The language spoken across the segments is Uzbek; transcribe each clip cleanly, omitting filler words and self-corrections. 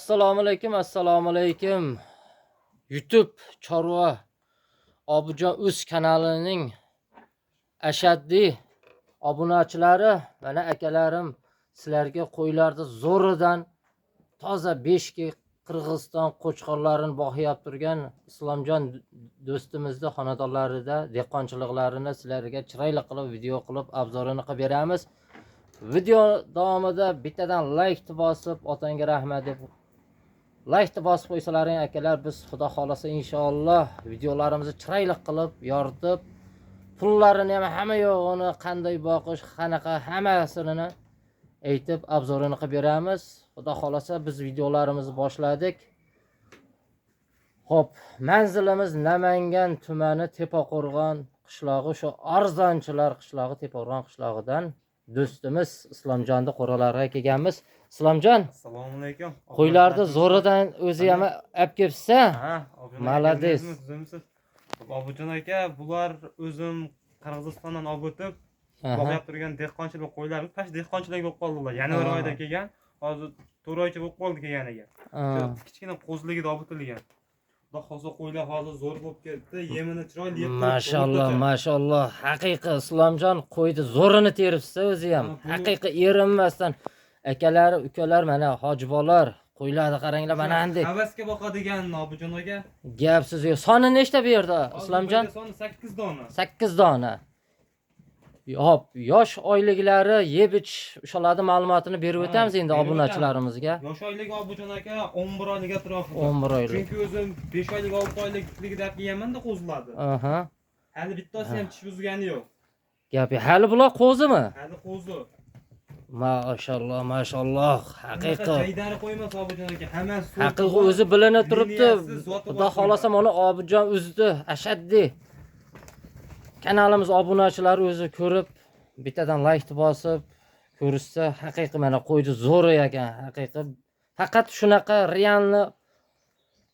Assalomu alaykum, assalomu alaykum. YouTube Chorva Obidjon Uz kanalining ashaddiy obunachilari, mana akalarim, sizlarga qo'ylarni zo'ridan toza Beshki Qirg'iziston qo'chqorlarini boqyap turgan Islomjon do'stimizni xonadonlarida dehqonchiliklarini sizlarga chiroyli qilib video qilib обзор ini qilib beramiz. Video davomida bittadan laykni bosib, otangga rahmat deb laykni bosib qo'ysalaring akalar, biz xudo xohlasa inshaalloh videolarimizni chiroyli qilib yoritib, pullarini ham hamma yo'g'ini, qanday boqish, qanaqa, hammasini aytib обзор ini qilib beramiz. Xudo xohlasa biz videolarimizni boshladik. Xo'p, manzilimiz Namangan tumani Tepaqo'rg'on qishlog'i, shu arzonchilar qishlog'i Tepaqo'rg'on qishlog'idan do'stimiz Islomjonni qo'ralariga kelganmiz. Islomjon, Assalomu alaykum. qo'ylarni zo'ridan o'zi ham olib kelibsiz. Ha, Молодец. Tuzumsiz. Obidjon aka, bular o'zim Qirg'izistondan olib o'tib, boqyap turgan dehqonchilik qo'ylarimiz, pash dehqonchilik bo'lib qoldilar. Yanvar oyida kelgan, hozir 4 oycha bo'lib qoldi kelganiga. Shu kichkina qo'ziligida olib o'tilgan. Xudo xohlasa qo'ylar hozir zo'r bo'lib ketdi, yemini chiroyli yeb turibdi, Mashalloh, o'rtacha. mashalloh. Haqiqiy Islomjon qo'yni zo'rini teribsiz o'zi ham. Haqiqiy erinmasdan akalar, ukalar, mana hojibolar, qo'ylarni qaranglar, mana anday. Havasga boqadigan Obidjon aka. Gap so'z yo'q. Soni nechta bu yerda, Hozir Islomjon? bu yerda soni 8 dona. 8 dona. Hop, yosh oyliklari, yeb ichish, o'shalarni ma'lumotini berib o'tamiz endi berib obunachilarimizga. Yosh oyligi Obidjon aka 11 oylik atrofida. 11 oylik. Chunki o'zim 5 oylik, 6 oylikligida olib kelganman-da qo'zilarni. Hali bittasi ham tish buzgani yo'q. Gap yo'q. Hali bular qo'zimi? Hali qo'zi. Mashalloh, mashalloh. Haqiqiy. Jaydari qo'ymas Obidjon aka, hammasi so'zi Haqiqiy bor. o'zi bilinib turibdi. Liniyasi, zoti Xudo bor xohlasa qo'ylar. mana Obidjon o'zida ashaddiy. Kanalimiz obunachilari o'zi ko'rib, bittadan laykni bosib ko'rishsa, haqiqiy mana qo'yni zo'ri ekan, haqiqiy. Faqat shunaqa realni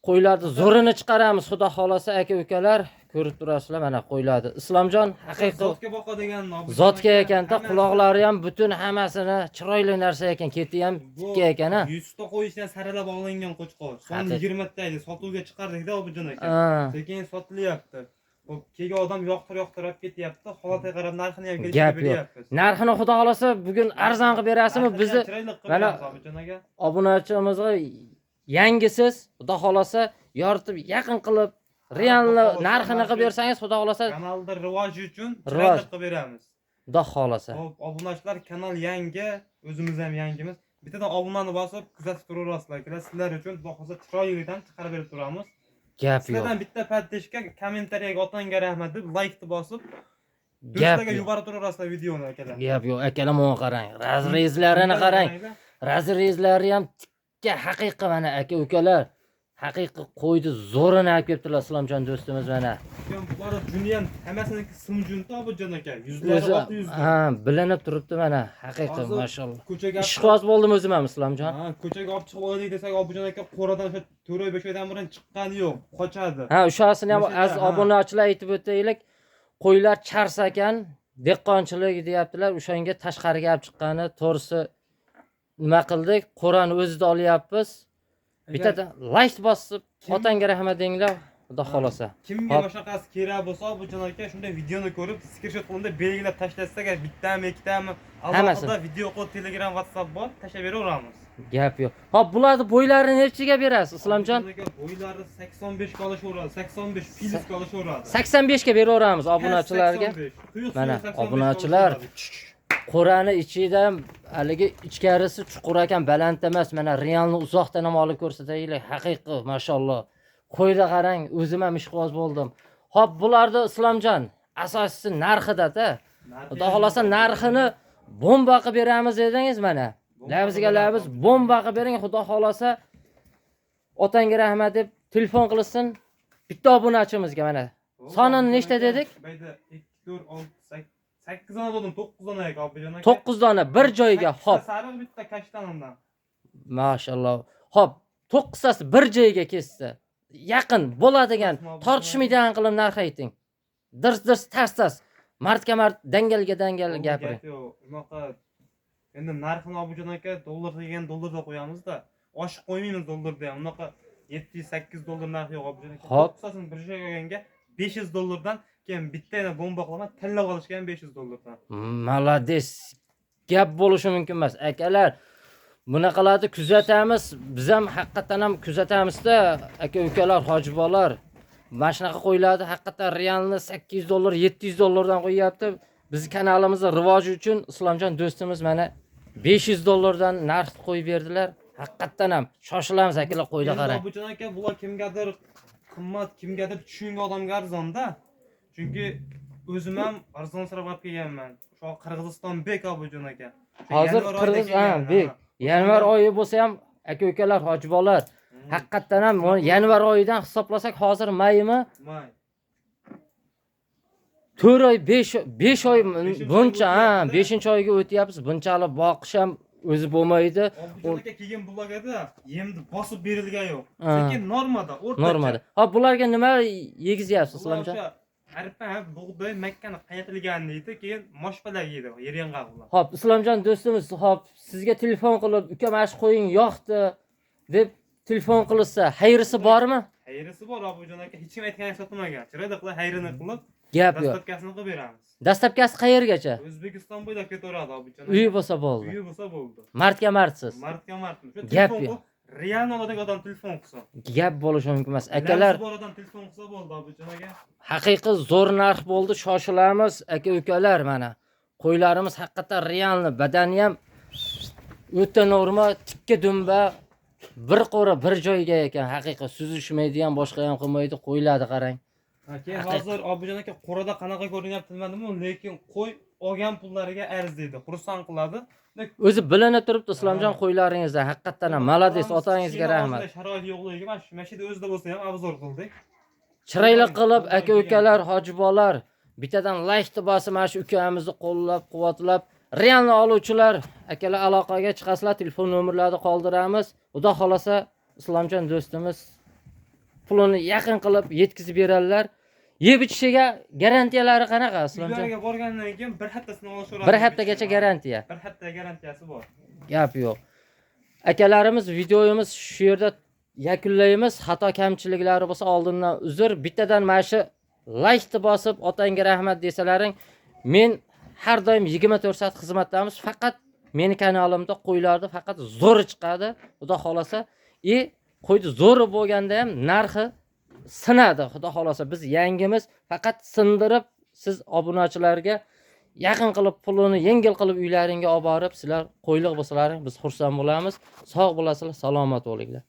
qo'ylarni zo'rini chiqaramiz, xudo xohlasa aka ukalar, ko'rib turasizlar mana qo'ylarni. Islomjon haqiqiy Zotga boqadigan Obidjon zotga aka, ekanda, hammasi quloqlari ham butun, hammasini chiroyli narsa ekan, keti ham bu tikka ekan ha. 100 ta qo'y ichidan saralab olingan qo'chqor. Soni 20 ta edi, sotuvga chiqardik-da Obidjon aka. Sekin sotilyapti. Xo'p, kelgan odam yoqtir yoqtirib ketyapti. Holatga qarab narxini ham kelishib Gap yo'q. beryapmiz. Narxini xudo xohlasa bugun arzon qilib berasizmi Narxini bizni ham chiroyli qilib mana beramiz Obidjon aka. obunachimizga yangisiz, xudo xohlasa yoritib yaqin qilib realni Xudo xohlasa narxini mana qilib shu bersangiz, xudo xohlasa Kanalda rivoji uchun Rivoj. chiroyli qilib beramiz. Xudo xohlasa. Xo'p, obunachilar, kanal yangi, o'zimiz ham yangimiz. Bittadan obunani bosib kuzatib turaverasizlar. Akalar, sizlar uchun xudo xohlasa chiroylidan chiqarib berib turamiz. Gap yo'q. Sizlardan bitta поддержка, kommentariyaga otangga rahmat deb laykni bosib, Gap do'stlarga yo'q. yuborib turaverasizlar videoni akalar. Gap yo'q. Akalar, mana qarang. Разрез larini qarang. Разрез lari ham tikka haqiqiy mana aka ukalar. Haqiqiy qo'yni zo'rini olib kelibdilar Islomjon do'stimiz mana. Bular juni ham hammasiniki simjunta Obidjon aka. Yuzlari O'zi oti yuzda. ha, bilinib turibdi mana haqiqiy Hozir mashalloh. Ko'chaga Ishqiboz bo'ldim o'zim ham Islomjon. Ha, ko'chaga olib chiqib olaylik desak, Obidjon aka qo'radan o'sha 4 oy 5 oydan burun chiqqani yo'q, qochadi. Ha, o'shasini ham O'sha aziz ha. obunachilar aytib o'taylik. Qo'ylar chars ekan, dehqonchilik deyaptilar, o'shanga tashqariga olib chiqqani, to'g'risi nima qildik? Qo'rani o'zida olyapmiz. Bittadan layk bosib, otangga rahmat denglar, xudo xohlasa. Kimga Hop. boshqasi kerak bo'lsa, Obidjon aka shunday videoni ko'rib, skrinshot qilib belgilab tashlasak, bittami, ikkitami, Hammasi. alohida video qilib Telegram, WhatsApp bor, tashlab beraveramiz. Gap yo'q. Hop, bularni bo'ylarini nechiga berasiz, Islomjon? Obidjon aka bo'ylari 85 ga olishaveradi, 85 плюс ga olishaveradi. 85 ga beraveramiz obunachilarga. 85. Quyuq Mana, suvi 85 ga obunachilar. olishaveradi. Qo'rani ichida haligi ichkarisi chuqur ekan, baland emas. Mana realni uzoqdan ham olib ko'rsataylik. Haqiqiy, mashalloh. Qo'yda qarang, o'zim ham ishqiboz bo'ldim. Hop, bularni Islomjon, asosiysi narxida-da. Narxi Xudo xohlasa narxini bomba qilib beramiz dedingiz mana. Bomba Labizga qilib labiz beramiz. bomba qilib bering, xudo xohlasa otangga rahmat deb telefon qilsin bitta obunachimizga mana. Sonini nechta dedik? Bu yerda 2 4 6 8 8 dona dedim, 9 dona aka Obidjon aka. 9 dona bir joyga, Sakkizta hop. Sariq, bitta kashtan undan. Mashalloh. Hop, to'qqiztasi bir joyga ketsa, yaqin bo'ladigan, tortishmaydigan qilib narx ayting. Dirs dirs tars tars. Mardga mard, dangalga dangal Gap gapiring. yo'q. Unaqa endi narxini Obidjon aka dollar degan dollarda qo'yamiz-da. Oshiq qo'ymaymiz dollarda ham. Unaqa 700-800 dollar narxi yo'q Obidjon aka. Hop. To'qqiztasini bir joyga olganga 500 dollardan, keyin bitta yana bomba qilaman, tilla olishga ham 500 dollardan. Молодец. Gap bo'lishi mumkin emas. Akalar, bunaqalarni kuzatamiz. Biz ham haqiqatan ham kuzatamizda, aka ukalar, hojibolar. Mana shunaqa qo'ylarni haqiqatan realni 800 dollar, 700 dollardan qo'yyapti. Biz kanalimizni rivoji uchun Islomjon do'stimiz mana 500 dollardan narx qo'yib berdilar. Haqiqatan ham shoshilamiz akalar, qo'yda Endi qarang. Obidjon aka, bular kimgadir qimmat, kimgadir tushungan odamga arzonda. Chunki o'zim ham arzonsirab olib kelganman. O'sha Qirg'iziston bek Obidjon aka. O'sha Hozir yanvar oyida Qirg'iz, ha, kelgan, bek. ha. Yanvar oyi bo'lsa ham aka ukalar, hojibolar, haqiqatan ham yanvar oyidan hisoblasak hozir maymi? May. 4 oy, 5 oy Beshinchi buncha, oyga ha, o'tyapti. 5-oyga o'tyapmiz. Bunchalik boqish ham o'zi bo'lmaydi. Obidjon aka, keyin bularga yemni bosib berilgan yo'q. Ha. Sekin normada, o'rtacha. Normada. Hop, bularga nima yegizyapsiz, Bular Islomjon? o'sha arpa, bug'doy, makkani qaynatilgan deydi, keyin moshpalak yeydi, yeryang'oq bular. Hop, Islomjon do'stimiz, hop, sizga telefon qilib, uka mana shu qo'ying yoqdi deb telefon qilsa, xayrisi bormi? Xayrisi bor Obidjon aka, hech kim aytgan sotmagan. Chiroyli qilib xayrini qilib, Gap yo'q. dastavkasini qilib beramiz. Dastavkasi qayergacha? O'zbekiston bo'ylab ketaveradi Obidjon aka. Uyi bo'lsa bo'ldi. Uyi bo'lsa bo'ldi. Mardga mardsiz. Mardga mardmi? Shu Gap telefon yo'q. qilib, real oladigan odam telefon qilsin. Gap bo'lishi mumkin emas. Akalar, Lamsi bor odam telefon qilsa bo'ldi Obidjon aka. haqiqiy zo'r narx bo'ldi, shoshilamiz aka ukalar mana. Qo'ylarimiz haqiqatan realni, badani ham o'ta norma, tikka dumba, bir qo'ra bir joyga ekan, haqiqiy suzishmaydi ham, boshqa ham qilmaydi, qo'ylarni qarang. Ha, keyin hozir Obidjon aka qo'rada qanaqa ko'rinyapti bilmadim, lekin qo'y olgan pullariga arziydi, xursand qiladi. O'zi bilinib turibdi Islomjon Ha. qo'ylaringizda, haqiqatan ham молодец, Qo'ramiz otangizga kichkina rahmat. ozgina sharoit yo'qligiga mana shu mashina o'zida bo'lsa ham обзор qildik. Chiroyli qilib Qo'ldan aka ukalar, hojibolar, bittadan laykni bosib mana shu ukamizni qo'llab quvvatlab, realni oluvchilar akalar aloqaga chiqasizlar, telefon nomerlarini qoldiramiz. Xudo xolasa Islomjon do'stimiz pulini yaqin qilib yetkazib beradilar. Yeb ichishiga garantiyalari qanaqa Islomjon? Uylariga borgandan keyin bir haftasini olishaveradi. Bir haftagacha garantiya. Bir hafta garantiyasi bor. Gap yo'q. Akalarimiz, videomiz shu yerda yakunlaymiz. Xato kamchiliklari bo'lsa oldindan uzr. Bittadan mana shu laykni bosib otangga rahmat desalaring, men har doim 24 soat xizmatdamiz. Faqat meni kanalimda qo'ylarni faqat zo'ri chiqadi, Xudo xolasa. Qo'yni zo'ri bo'lganda ham narxi sinadi, Xudo xolasa. Biz yangimiz, faqat sindirib siz obunachilarga yaqin qilib pulini yengil qilib uylaringga olib borib, sizlar qo'yliq bo'lsalaring biz xursand bo'lamiz. Sog' bo'lasizlar, salomat bo'linglar.